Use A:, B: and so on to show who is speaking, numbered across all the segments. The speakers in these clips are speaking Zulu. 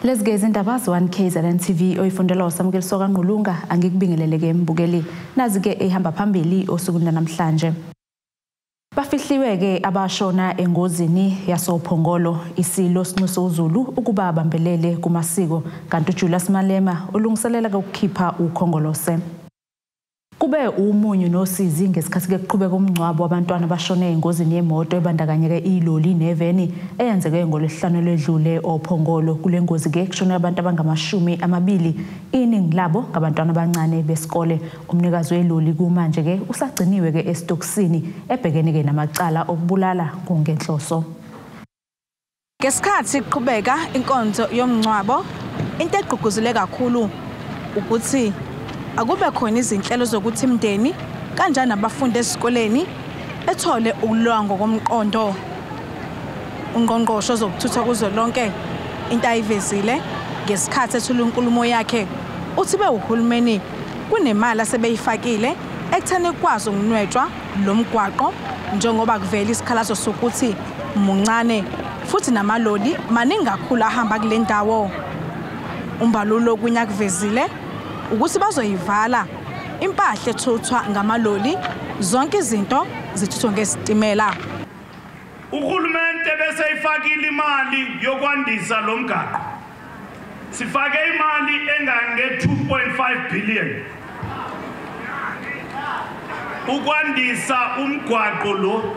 A: Lezi-ke izindaba ze-1 KZN TV oyifundelwa uSamukeliso kaNgqulunga, angikubingelele-ke mbukeli. Nazi-ke ehamba phambili osukwini namhlanje. Bafihliwe-ke abashona engozini yasoPhongolo, isilo sinxusa uZulu ukuba abambelele kumasiko, kanti uJulius Malema ulungiselela ukukhipha uKhongolose. Kube umunyu nosizi ngesikhathi kuqhubeka umngcwabo wabantwana abashone engozini yemoto ebandakanyeke iloli neveni eyenzeke ngoLwesihlanu olwedlule oPhongolo. Kule ngozi-ke kushone abantu abangama-20, iningi labo ngabantwana abancane besikole. Umnikazi weloli kumanje-ke usagciniwe-ke esitokisini ebhekene-ke namacala okubulala kungenhloso.
B: Ngesikhathi kuqhubeka inkonzo yomngcwabo, into egqugquzele kakhulu ukuthi akube khona izinhlelo zokuthi imindeni kanjani abafundi esikoleni ethole ukulwa ngokomqondo. Ungqongqoshe wezokuthutha kuzwelonke into ayivezile ngesikhathi ethula inkulumo yakhe uthi bewuhulumeni kunemali asebeyifakile ekutheni kukwazi ukunwetshwa lo mgwaqo, njengoba kuvela isikhalazo sokuthi muncane futhi namaloli maningi kakhulu ahamba kule ndawo. Umbalulo okunye akuvezile ukuthi bazoyivala impahla ethuthwa ngamaloli, zonke izinto zithuthwa ngesitimela.
C: Uhulumente bese ifakile imali yokwandisa lo mgaqo. Sifake imali engange 2.5 billion ukwandisa umgwaqo lo,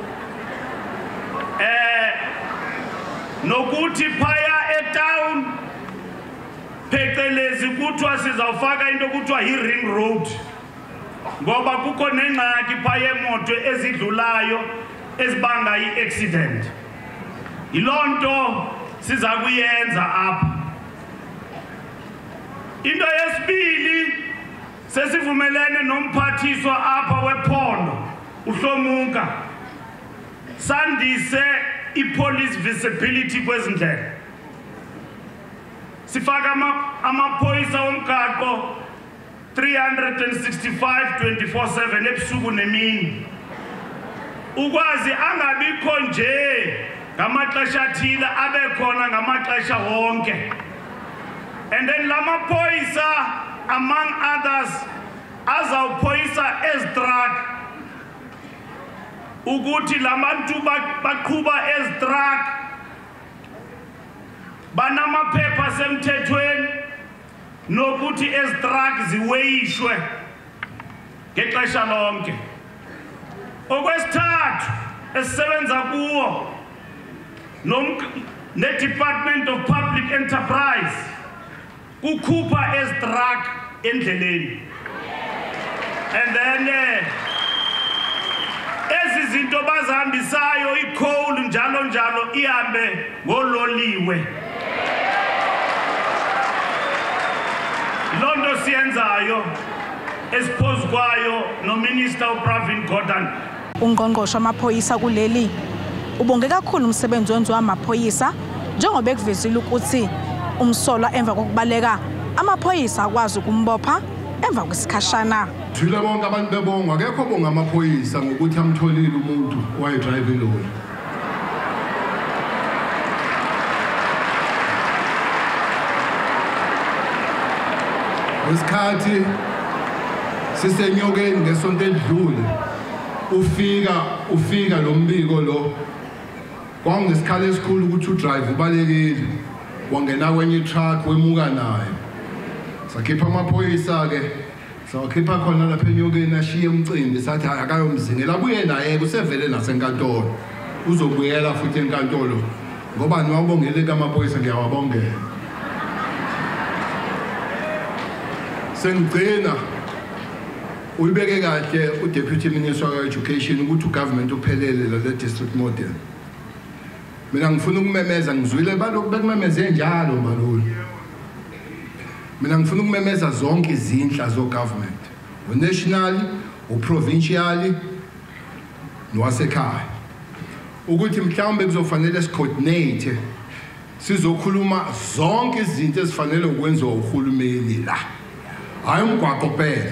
C: nokuthi phaya etown phecelezi kuthiwa sizawufaka into kuthiwa yi-ring road, ngoba kukho nengxaki phaya emoto ezidlulayo ezibanga i-accident. Yiloo nto siza kuyenza apha. Into yesibili, sesivumelene nomphathiswa apha wephondo uHlomuka, sandise i-police visibility kwezindlela. Sifaka amaphoyisa omgaqo 365 24/7 ebusuku nemini, ukwazi angabikho nje ngamaxesha athile, abe khona ngamaxesha wonke. And then lamaphoyisa, among others, azawuphoyisa ezitruck, ukuthi labantu baqhuba ezitruck banamaphepha asemthethweni, nokuthi ezitruck ziweyishwe ngexesha lonke. Okwesithathu esisebenza kuwo ne-Department of Public Enterprise kukhupha ezitruck endleleni. And then ezi zinto bazihambisayo, icoal njalo njalo, ihambe ngololiwe. Loo nto siyenzayo esiphozu kwayo noMinister uPravin Gordhan.
B: Ungqongqoshe wamaphoyisa kuleli ubonge kakhulu umsebenzi wenziwa amaphoyisa, njengoba ekuvezile ukuthi umsolwa emva kokubaleka amaphoyisa akwazi ukumbopha emva kwesikhashana.
D: Thule bonke abantu bebonga, akekho bonga amaphoyisa ngokuthi amtholile umuntu owayedrive iloli. Ngesikhathi sisenyokeni ngesonto elidlule, ufika lo mbiko lo, kwakungesikhala esikhulu ukuthi udrive ubalekile, wangena kwenye itruck wemuka nayo. Sakhipha amaphoyisa-ke, sawakhipha khona lapha enyokeni, ashiye umcimbi, sathi hhayi akayomzingela, abuye naye kusevele nasenkantolo, uzobuyela futhi enkantolo. Ngoba niwabongele-ke amaphoyisa, ngiyawabongela. Sengigcina uyibeke kahle uDeputy Minister of Education ukuthi ugovernment uphelele la district model. Mina ngifuna ukumemeza, ngizwile balokhu bekumemeze njalo Mbalula. Mina ngifuna ukumemeza zonke izinhla zo-government, u-national, u-provincial nowasekhaya, ukuthi mhlawumbe kuzofanele sicoordinate, sizokhuluma zonke izinto ezifanele ukwenziwa uhulumeni la, hhayi umgwaqo kuphela.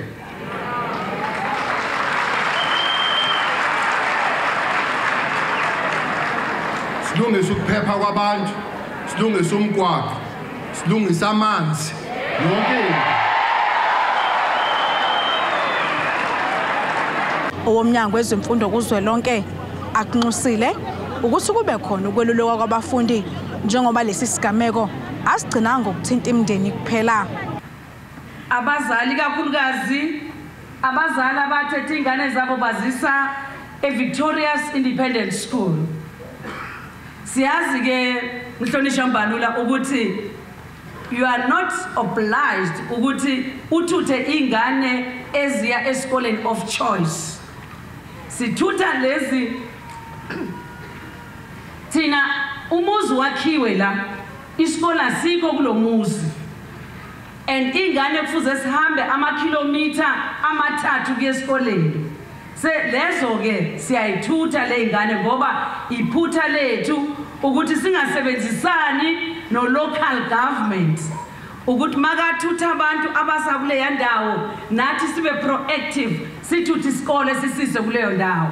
D: Silungise ukuphepha kwabantu, silungise umgwaqo, Silungisa amanzi, yonke into.
B: Owomnyango wezemfundo kuzwelonke akunxusile ukuthi kube khona ukwelulekwa kwabafundi njengoba lesi sigameko asigcinanga ngokuthinta imindeni kuphela.
E: Abazali kakhulukazi abazali abathethe ingane zabo bazisa eVictorious Independent School. Siyazi ke mhlonishwa Mbalula ukuthi you are not obliged ukuthi uthuthe ingane eziya esikoleni of choice. Sithutha lezi thina umuzi wakhiwe la, isikole sikho kulomuzi. And ingane kufuze sihambe amakhilomitha 3 kuye esikoleni. Se lezo ke siyayithutha le ingane ngoba iphutha lethu ukuthi singasebenzisani no local government. Ukuthi makathutha abantu abasakuleya ndawo nathi sibe proactive sithuthe isikole sisise kuleyo ndawo.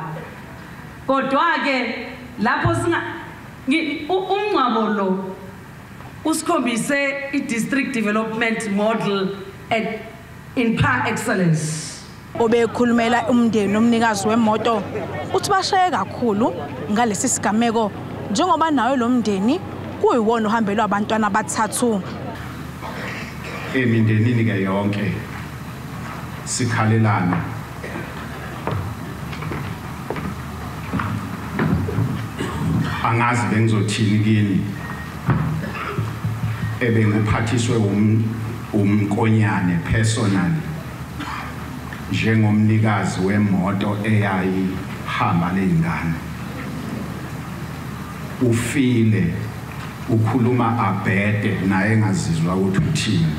E: Kodwa ke lapho singa umngcwabo lo usikhombise i-district development model at in par excellence.
B: Obekhulumela umndeni nomnikazi wemoto uthi bashaye kakhulu ngalesi sigameko njengoba nayo lo mndeni kuyiwona uhambelwa abantwana abathathu.
F: Emindenini ke yonke sikhalelana angazi bengizothini kini ebenguphathiswe umnkonyane personally njengomnikazi wemoto eyayihamba lengane. Ufile ukhuluma abhede naye engazizwa ukuthi uthini.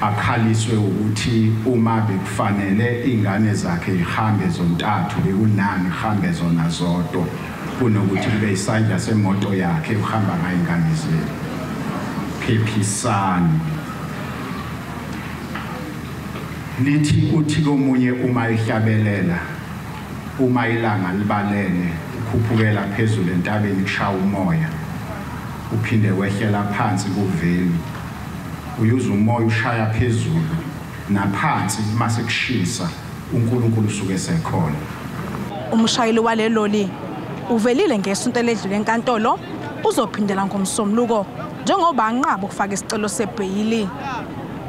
F: Akhaliswe ukuthi uma bekufanele ingane zakhe ihambe zontathu bekunani ihambe zona zodwa kunokuthi kube isandla semoto yakhe uhamba ngayo ingane zethu. Phephisani. Lithi uthi komunye uma ihlabelela uma ilanga libalele ukhuphukela phezulu entabeni kushaya umoya uphinde wehlela phansi kuveli uyuza umoya ushaya phezulu naphansi mase kushisa uNkulunkulu usuke sekhona.
B: Umshayeli waleloli uvelile ngesonto eledlule enkantolo uzophindela ngomsombuluko njengoba anqaba ukufaka isicelo sebheyili.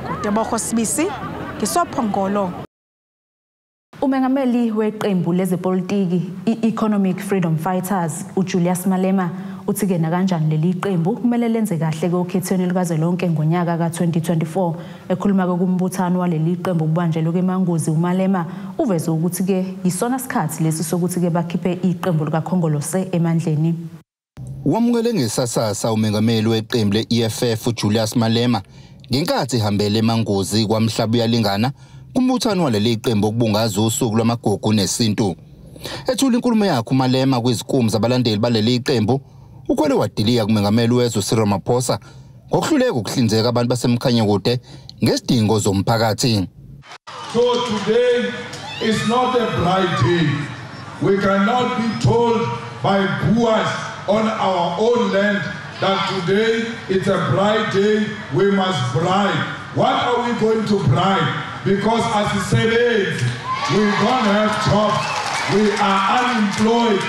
B: Kutebogo Sibisi, ngisophongolo.
A: Umengameli weqembu lezepolitiki i-Economic Freedom Fighters uJulius Malema uthi ke nakanjani leli qembu kumele lenze kahle kokhethweni lukazwelonke ngonyaka ka-2024. Ekhuluma ke kumbuthano waleli qembu kubanjelwe eManguzi, uMalema uveze ukuthi ke yisona sikhathi lesi sokuthi ke bakhiphe iqembu likaKhongolose emandleni.
G: Wamukele ngesasasa umengameli weqembu le-EFF uJulius Malema ngenkathi ehambele eManguzi kwaMhlabuyalingana kumbuthano waleli qembu okubungaza usuku lwamagugu nesintu. Ethula inkulumo yakhe uMalema kwizikhulu zabalandeli baleli qembu ukhwele wadiliya kumengameli wezwe Cyril Ramaphosa ngokuhluleka ukuhlinzeka abantu baseMkhanyakude ngezidingo zomphakathi.
H: So today is not a bright day. We cannot be told by Boers on our own land that today it's a bright day, we must bribe. What are we going to bribe? Because as he said, we don't have jobs, we are unemployed.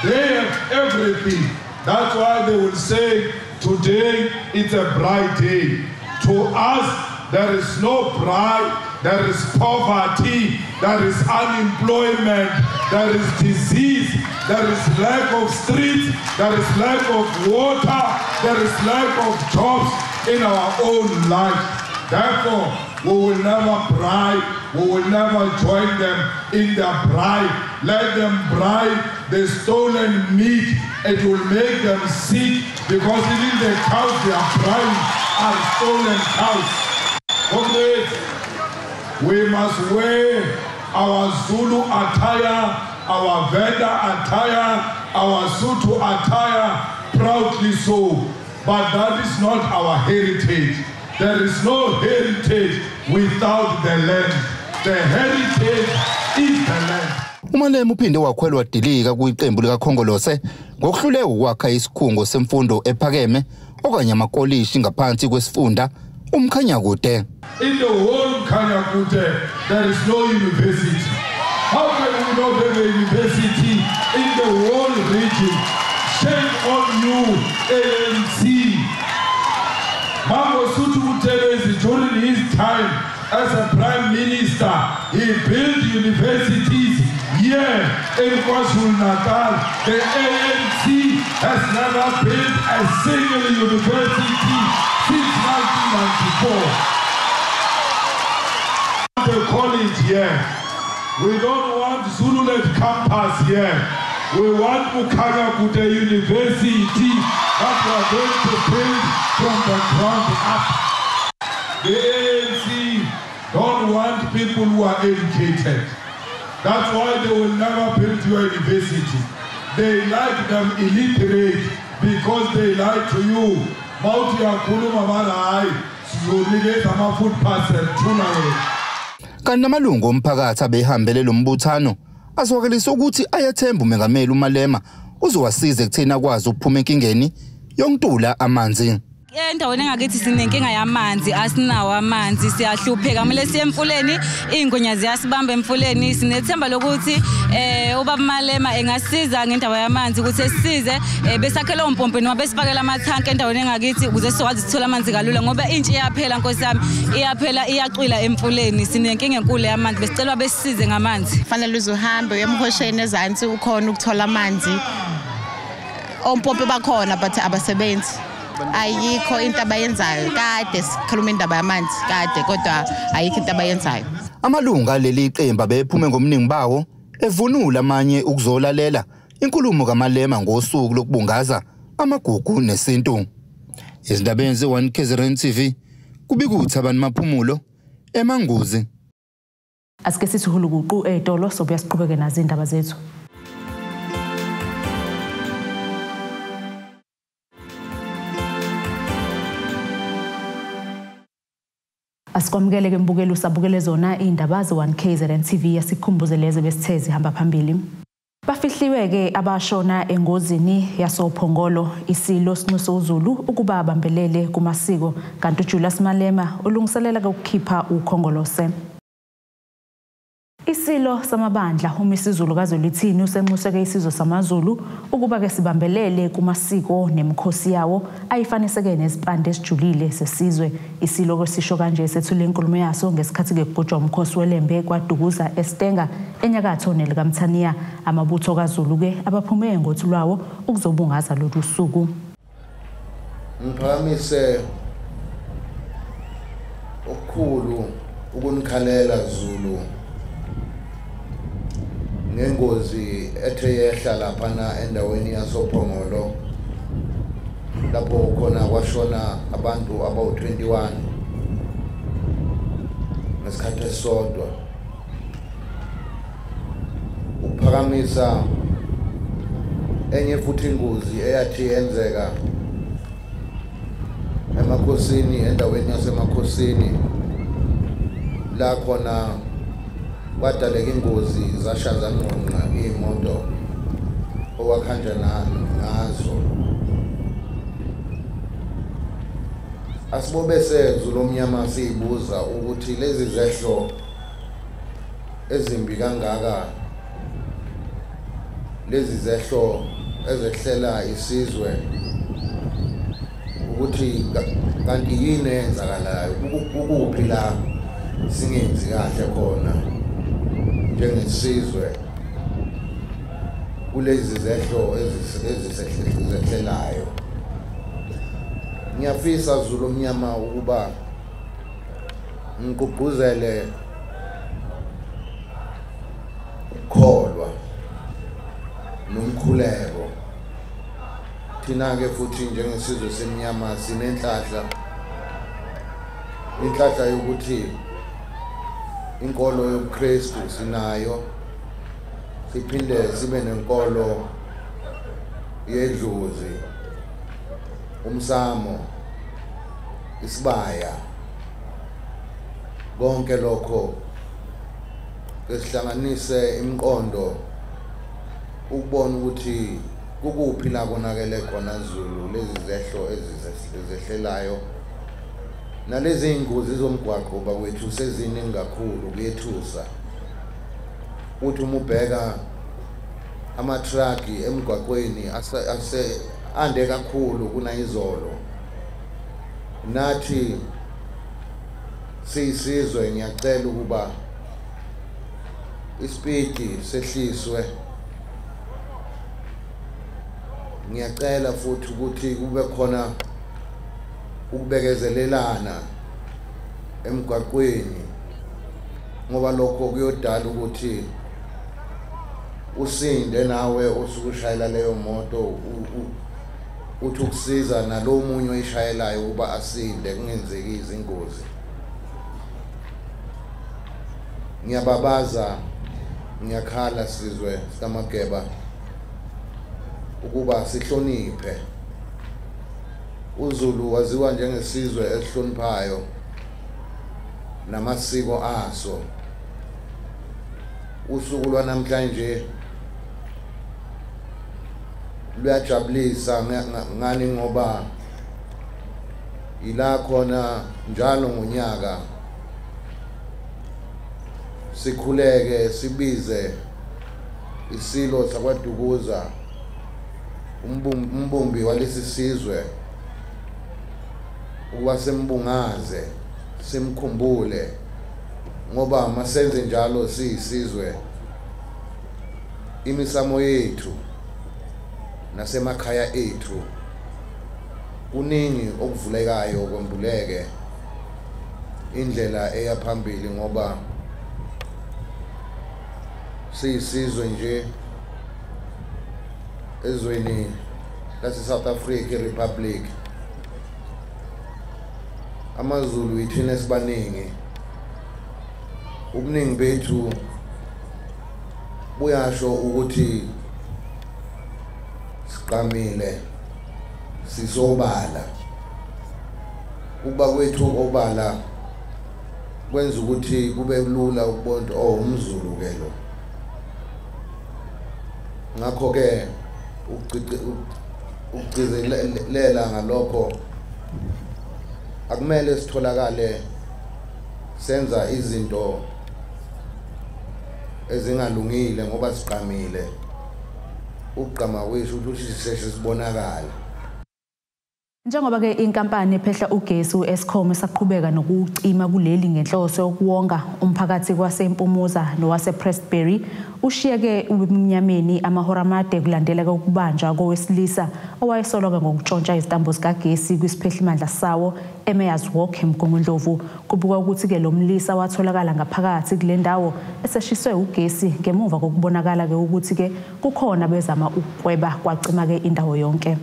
H: They have everything. That's why they will say today it's a bright day. To us, there is no pride, there is poverty, there is unemployment, there is disease, there is lack of streets, there is lack of water, there is lack of jobs in our own lives. Therefore, we will never bribe, we will never join them in their bribe. Let them bribe the stolen meat. It will make them sick, because even the cows they are bribing are stolen cows. Comrades, we must wear our Zulu attire, our Venda attire, our Sotho attire, proudly so. But that is not our heritage. There is no heritage without the land. The heritage is the land.
G: UMalema uphinde wakhwelwa dilika kuyiqembu likaKhongolose ngokuhluleka ukwakha isikhungo semfundo ephakeme okanye amakolishi ngaphansi kwesifunda uMkhanyakude.
H: In the whole Mkhanyakude there is no university. How can we not have a university in the whole region? Shame on you, ANC. Mangosuthu Buthelezi, during his time as a prime minister, he built universities here in KwaZulu-Natal. The ANC has never built a single university since 1994. The college here. We don't want Zululand campus here. We want Mkhanyakude University that we are going to build from the ground up. The ANC don't want people who are educated. That's why they will never build your university. They like them illiterate because they lie to you. Mawuthi uyakhuluma bathi hayi sizonikeza ama-food parcel thula wena.
G: Kanti namalungu omphakathi abehambele lo mbuthano azwakalisa ukuthi ayathemba umengameli uMalema uzowasiza ekutheni akwazi ukuphuma enkingeni yokuntula amanzi.
I: Endaweni engakithi sinenkinga yamanzi, asinawo amanzi, siyahlupheka, kumele siye emfuleni, iy'ngwenya ziyasibamba emfuleni. Sinethemba lokuthi ubaba Malema engasiza ngendaba yamanzi ukuthi esisize besakhele ompompi noma besifakele amathanki endaweni engakithi ukuze sizokwazi ukuthola amanzi kalula, ngoba intsha iyaphela, nkosi yami, iyaphela, iyacwila emfuleni. Sinenkinga enkulu yamanzi, besicela besisize ngamanzi.
J: Kufanele uze uhambe uye emhosheni ezansi ukhona ukuthola amanzi. Ompompi bakhona but abasebenzi. Ayikho into abayenzayo. Kade sikhuluma indaba yamanzi kade, kodwa ayikho into abayenzayo.
G: Amalungu aleli qembu abephume ngomningi bawo evunula amanye ukuzolalela inkulumo kaMalema ngosuku lokubungaza amagugu nesintu. Izindabeni ze-1 KZN TV kubika uThabani Maphumulo eManguzi.
A: Asike sithi hulukuqu ey'tolo sobuya siqhubeke nazo iy'ndaba zethu. Asikwamukele ke mbukeli usabukele zona iy'ndaba ze-1 KZN TV, yasikhumbuze lezi besithe zihamba phambili. Bafihliwe-ke abashona engozini yasoPhongolo. Isilo sinxuse uZulu ukuba abambelele kumasiko, kanti uJulius Malema ulungiselela ukukhipha uKhongolose. Isilo samabandla uMisuzulu kaZwelithini usenxuseke isizwe samaZulu ukuba-ke sibambelele kumasiko nemikhosi yawo ayifaniseke nezipande esijulile sesizwe. Isilo kwesisho kanje sethule inkulumo yaso ngesikhathi-ke kugujwa umkhosi weLembe kwaDukuza eStenga enyakatho nelikaMthaniya. Amabutho kaZulu-ke abaphume ngothi lwawo ukuzobungaza lolu suku.
K: Ngiphakamise okukhulu ukunikhalela Zulu ngengozi ethe yehla laphana endaweni yasoPhongolo, lapho khona kwashona abantu abawu-21 ngesikhathi esisodwa. Ukuphakamisa enye futhi ingozi eyathi yenzeka emakhosini, endaweni yasemakhosini, la khona kwadaleka ingozi zasha zangqongqa iy'moto owakhanja ngazo. Asibobe seZulu omnyama siyibuza ukuthi lezi zehlo ezimbi kangaka, lezi zehlo ezehlela isizwe, ukuthi kanti yini eyenzakalayo, kukuphi la singenzi kahle khona njengesizwe kulezi zehlo ezisehlelayo. Ngiyafisa Zulu omnyama ukuba ngigqugquzele ukukholwa nomkhuleko. Thina-ke futhi njengesizwe semnyama sinenhlahla, inhlahla yokuthi inkolo yobuKristu sinayo, siphinde sibe nenkolo yedlozi, umsamo, isibaya, konke lokho Sihlanganise imiqondo ukubona ukuthi kukuphi la konakele khona Zulu lezi zehlo ezizehlelayo nalezi ingozi zomgwaqo bakwethu seziningi kakhulu kuyethusa. Uthi uma ubheka amatraki emgwaqweni ase ande kakhulu kunayizolo. Nathi siyisizwe ngiyacela ukuba isipidi sehliswe. Ngiyacela futhi ukuthi kube khona ukubekezelelana emgwaqweni ngoba lokho kuyodala ukuthi usinde nawe osukushayela leyo moto uthi ukusiza nalomunye oyishayelayo ukuba asinde kungenzeki izingozi. Ngiyababaza, ngiyakhala sizwe sikaMageba ukuba sihloniphe. uZulu waziwa njengesizwe esihloniphayo namasiko aso. Usuku lwanamhlanje luyajabulisa ngani ngoba ila khona njalo ngonyaka sikhuleke sibize isilo sakwaDukuza, umbumbi walesi sizwe, ukuba simbungaze simkhumbule ngoba masenze njalo siyisizwe imisamo yethu nasemakhaya ethu kuningi okuvulekayo kwembuleke indlela eya phambili ngoba siyisizwe nje ezweni lase South Africa Republic. AmaZulu ithina esibaningi, ubuningi bethu buyasho ukuthi siqamile, sisobala. Ukuba kwethu obala kwenza ukuthi kube lula ukubona oh umZulu ke lo. Ngakho ke ukugcizelela ngalokho akumele sitholakale senza izinto ezingalungile ngoba siqamile. Ukugqama kwethu ukuthi sisheshe sibonakale.
A: Njengoba ke inkampani ephehla ugesi uEskom isaqhubeka nokucima kuleli ngenhloso yokuwonga umphakathi kwaseMpumuza nowasePrestbury, ushiyeke ubumnyameni amahora amade kulandela ukubanjwa kowesilisa owayesolwa ngokutshontsha izitambo zikagesi kwisiphehlimandla sawo eMayors Walk eMgungundlovu. Kubukwa ukuthi ke lo mlisa watholakala ngaphakathi kule ndawo eseshiswe ugesi ngemuva kokubonakala ke ukuthi ke kukhona bezama ukukweba kwacima ke indawo yonke.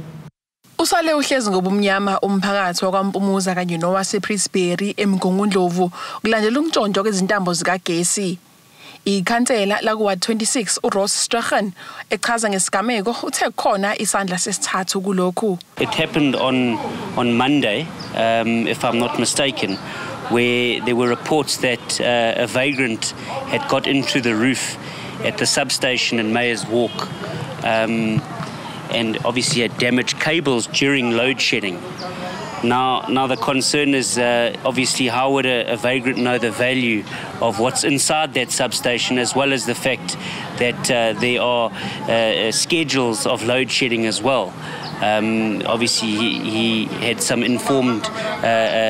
L: Usale uhlezi ngobumnyama umphakathi wakwaMpumuza kanye nowasePrestbury eMgungundlovu kulandela ukutshontshwa kwezintambo zikagesi. Ikhansela lakuward 26 uRoss Strachan echaza ngesigameko uthe khona isandla sesithathu kulokhu.
M: It happened on Monday, if I'm not mistaken, where there were reports that a vagrant had got into the roof at the substation in Mayors Walk. And obviously had damaged cables during load shedding. Now the concern is obviously how would a vagrant know the value of what's inside that substation, as well as the fact that there are schedules of load shedding as well. Obviously he had some informed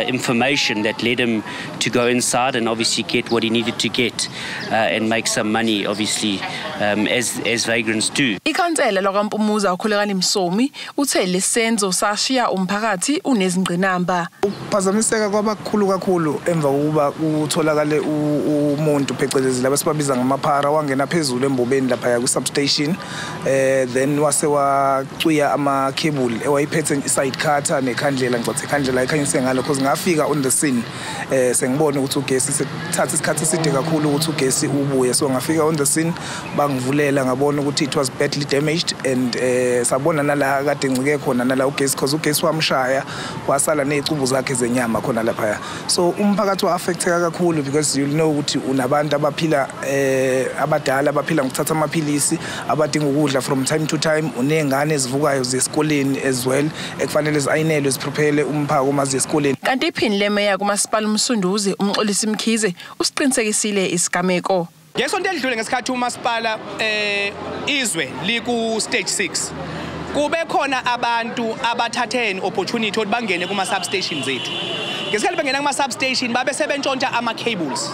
M: information that led him to go inside and obviously get what he needed to get and make some money, obviously, as vagrants do.
L: Ikhansela lakwaMpumuza uKhulekani Msomi uthe lesenzo sashiya umphakathi unezingqinamba.
N: Ukuphazamiseka kwabakhulu kakhulu emva kokuba kutholakale umuntu phecelezi laba sibabiza ngamaphara wangena phezulu embobeni lapha ku substation, then wase wacwiya ama cable ewayiphethe iside cutter nekhandlela, ngicathe ikhandlela ikhanyise ngalo because ngafika on the scene sengibona ukuthi ugesi sethatha isikhathi eside kakhulu ukuthi ugesi ubuye, so ngafika on the scene Bangivulela ngabona ukuthi it was badly damaged and sabona nala kade ngcike khona nala ugesi, because ugesi wamshaya wasala nezicubu zakhe zenyama khona lapha. So umphakathi wa-affecteka kakhulu because you'll know ukuthi unabantu abaphila abadala abaphila ngokuthatha amaphilisi, abadinga ukudla from time to time, uney'ngane ezivukayo zesikoleni as well ekufanele zi-ayinelwe ziprepare umphako uma ziye esikoleni.
L: Kanti iphini lemeya kumasipala uMsunduzi uMxolisi Mkhize usiqinisekisile isigameko.
O: Ngesonto elidlule ngesikhathi umasipala izwe liku stage 6 kube khona abantu abathathe opportunity ukuthi bangene kuma substations zethu. Ngesikhathi bengena kuma substation babe sebentshontsha ama cables,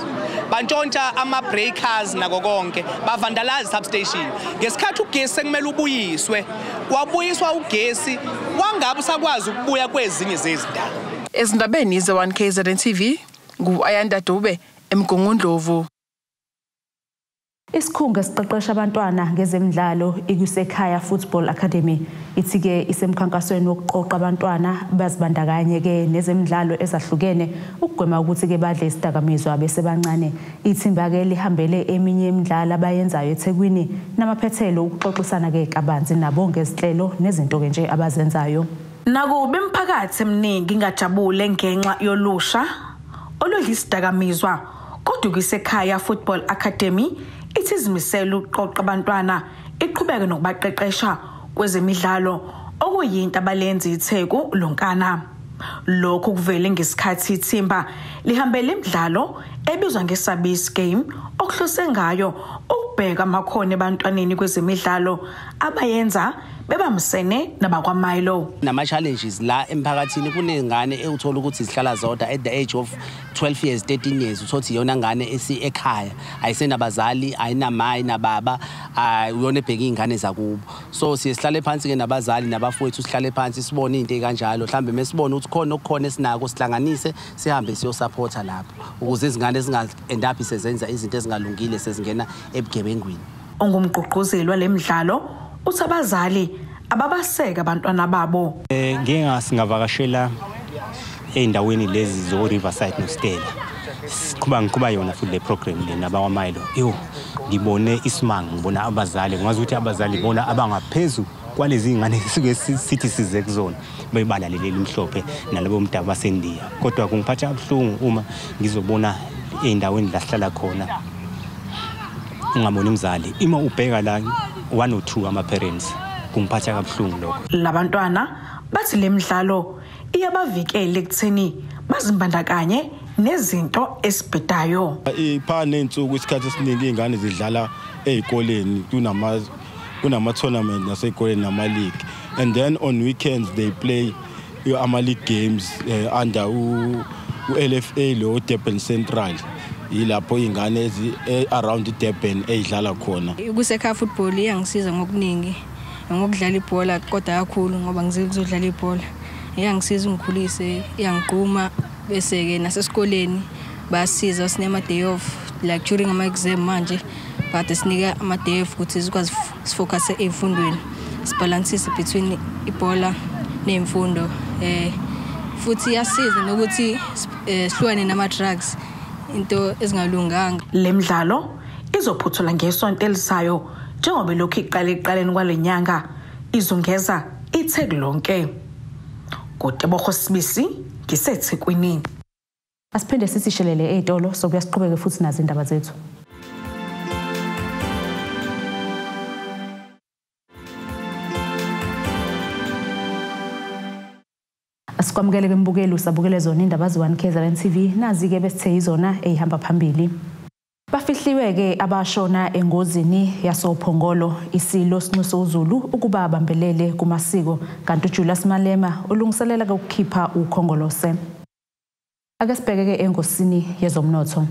O: bantshontsha ama breakers nako konke, bavandalize substation. Ngesikhathi ugesi sekumele ubuyiswe, wabuyiswa ugesi wangabe usakwazi ukubuya kwezinye zezindawo.
L: Ezindabeni ze-1 KZN TV ngu-Ayanda Dube eMgungundlovu.
A: Isikhungo esiqeqesha abantwana ngezemidlalo iKusekhaya Football Academy ithi-ke isemkhankasweni wokuqoqa abantwana bazibandakanye-ke nezemidlalo ezahlukene ukugwema ukuthi-ke badle isidakamizwa besebancane. Ithimba-ke lihambele eminye imidlalo abayenzayo eThekwini namaphethelo ukuxoxisana-ke kabanzi nabo ngezinhlelo nezinto-ke nje abazenzayo.
B: Nakuba imiphakathi eminingi ingajabule ngenxa yolusha oludla isidakamizwa, kodwa iKusekhaya Football Academy ithi izimisele ukuqoqa abantwana iqhubeke nokubaqeqesha kwezemidlalo okuyinto abalenza iTheku lonkana. Lokhu kuvele ngesikhathi ithimba lihambele imidlalo ebizwa ngeSabis Game okuhlose ngayo ukubheka amakhono ebantwaneni kwezemidlalo abayenza bebambisene nabakwaMilo.
P: Nama challenges la emphakathini, kunezingane ewuthola ukuthi zihlala zodwa at the age of 12 years, 13 years, uthothi iyona ngane esi ekhaya, ayisenabazali, ayinamayi nababa, uyona ebheka izingane zakubo. So siye sihlale phansi ke nabazali nabafowethu, sihlale phansi sibone into ekanjalo, mhlambe mesibone ukuthi khona okukhona esinako sihlanganise sihambe siyosupporta lapho ukuze izingane zinga end up sezenza izinto ezingalungile sezingena ebugebengwini.
B: Ongumgqugquzeli walemidlalo uthi abazali ababaseka abantwana babo.
Q: Ngeke singavakashela ey'ndaweni lezi zo-Riverside noStella. Siqhuba yona futhi le program le nabakwaMilo. Yo, ngibone isimanga, ngibona abazali, ngazi ukuthi abazali bona abangaphezu kwalezi ngane sisuke sithi size kuzona bebala leli limhlophe nalabo mdabu baseNdiya. Kodwa kungiphatha kabuhlungu uma ngizobona ey'ndaweni la sihlala khona ungaboni umzali. Ima ubheka la 1 or 2 ama-parents, kungiphatha kabuhlungu lokho.
B: Labantwana bathi le midlalo iyabavikela ekutheni bazimbandakanye nezinto esibhedayo.
R: Ipha ney'nsuku isikhathi esiningi iy'ngane zidlala ey'koleni, kunama-tournament nasey'koleni nama-league, and then on weekends they play ama-league games under u-LFA lo Durban Central. Yilapho iy'ngane around Durban ey'dlala khona.
S: IKusekhaya Football iyangisiza ngokuningi ngokudlala ibhola, kodwa kakhulu ngoba ngizile ukuzodlala ibhola. Iyangisiza ungikhulise, iyangigquma, bese-ke nasesikoleni bayasiza sinema day off like during ama-exam manje, but sinika ama-day off ukuthi sikwazi sifocuse ey'mfundweni, sibalansise between ibhola ney'mfundo. Futhi iyasiza nokuthi sihlukane nama-drugs, into ezingalunganga.
B: Le midlalo izophuthula ngesonto elizayo njengoba lokhu iqala ekuqaleni kwale nyanga izungeza iTheku lonke. Ngotebogo Sibisi ngiseThekwini.
A: Asiphinde sisishelele ey'tolo sokuya siqhubeke futhi nazo indaba zethu. Asikwamukele ke mbukeli, usabukele zona indaba ze-1 KZN TV, nazi-ke besithe izona ey'hamba phambili. Bafihliwe-ke abashona engozini yasoPhongolo. Isilo sinxuse uZulu ukuba abambelele kumasiko, kanti uJulius Malema ulungiselela ukukhipha uKhongolose. Ake sibheke-ke engosini yezomnotho.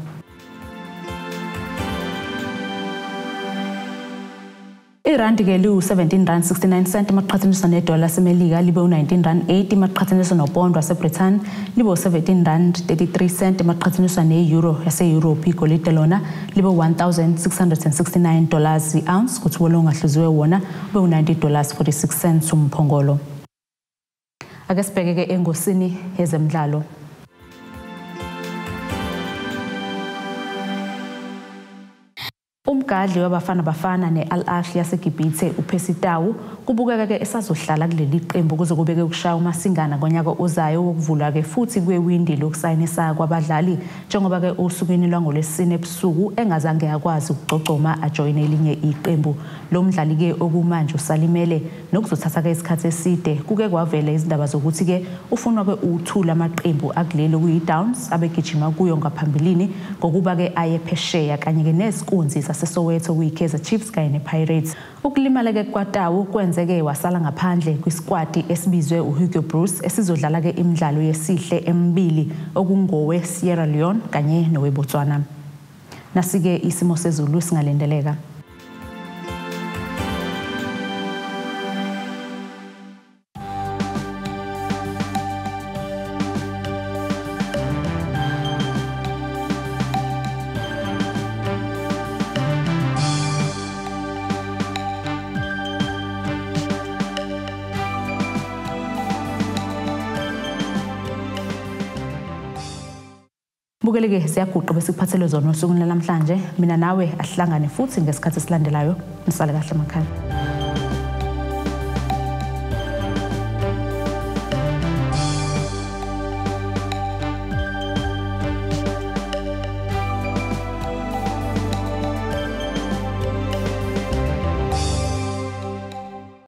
A: Irandi-ke liwu-17 rand 69 cent maqhathaniswa nedola laseMelika, libe u-19 rand 80 maqhathaniswa nopondo waseBrithani, libe u-17 rand 33 cent maqhathaniswa ne-euro yase-Europe. Igolide lona libe $1,669 i-ounce, kuthi wona ongahluziwe wona ube u-90 dollars 46 cents umphongolo. Ake sibheke-ke engosini yezemidlalo. Umgadli waBafana Bafana ne-Al Ahly yaseGibhithe uPercy Tau kubukeka-ke esazohlala kuleli qembu kuze kubeke ukushaya uMasingana ngonyaka ozayo wokuvulwa-ke futhi kwewindi lokusayinisa kwabadlali, njengoba-ke osukwini lwangolwesine ebusuku engazange akwazi ukugcogcoma ajoyine elinye iqembu. Lo mdlali-ke okumanje usalimele nokuzothatha-ke isikhathi eside. Kuke kwavela izindaba zokuthi-ke ufunwa-ke uthula amaqembu akuleli okuyi-Downs abegijima kuyo ngaphambilini ngokuba-ke aye phesheya, kanye-ke nezikunzi zaseSoweto kuyi-Kaizer Chiefs kanye ne-Pirates. Ukulimala-ke kwaTau kwenzeke wasala ngaphandle kwisikwati esibizwe uHugo Broos esizodlala-ke imidlalo yesihle emibili okungowe Sierra Leone kanye noweBotswana. Nasi-ke isimo sezulu singalindeleka. Bukeleke siyaguqa bese kuphathelwe zona osukwini lanamhlanje. Mina nawe ahlangane futhi ngesikhathi esilandelayo. Nisale kahle emakhaya.